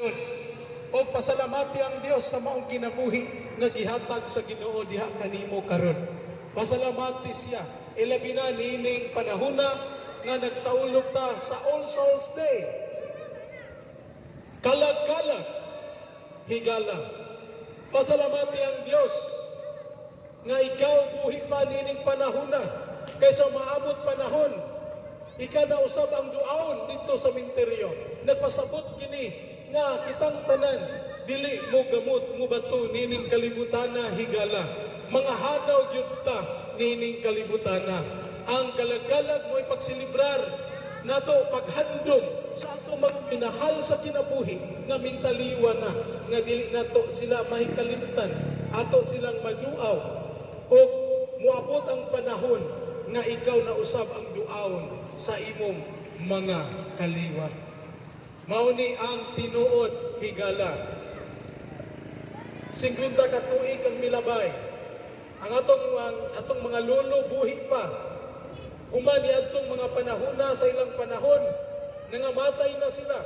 Yun. O pasalamati ang Dios sa maong kinabuhi nga gihatag sa Ginoo diha kanimo karon. Pasalamati siya. Ilabi na niining panahona nga nagsaulog ta sa All Souls Day. Kalag-kalag, higala. Pasalamati ang Dios nga ikaw buhi pa niining panahona kaysa maabot panahon ika na usab ang duaon didto sa sementeryo. Nagpasabot kini nga kitang tanan dili mo gamot mo bato nining kalibutana, higala. Mga hanaw gyud ta nining kalibutana. Ang kalag-kalag mo ipagselebrar nato paghandom sa ato mga minahal sa kinabuhi nga mintaliwa na, nga dili nato sila mahikalimtan, ato silang maduaw o muabot ang panahon nga ikaw na usab ang duaon sa imong mga kaliwat. Mao ni ang tinuod, higala. 50 ka tuig ang milabay. Ang atong mga lolo buhi pa. Human ni atong mga panahona sa ilang panahon, nangamatay na sila.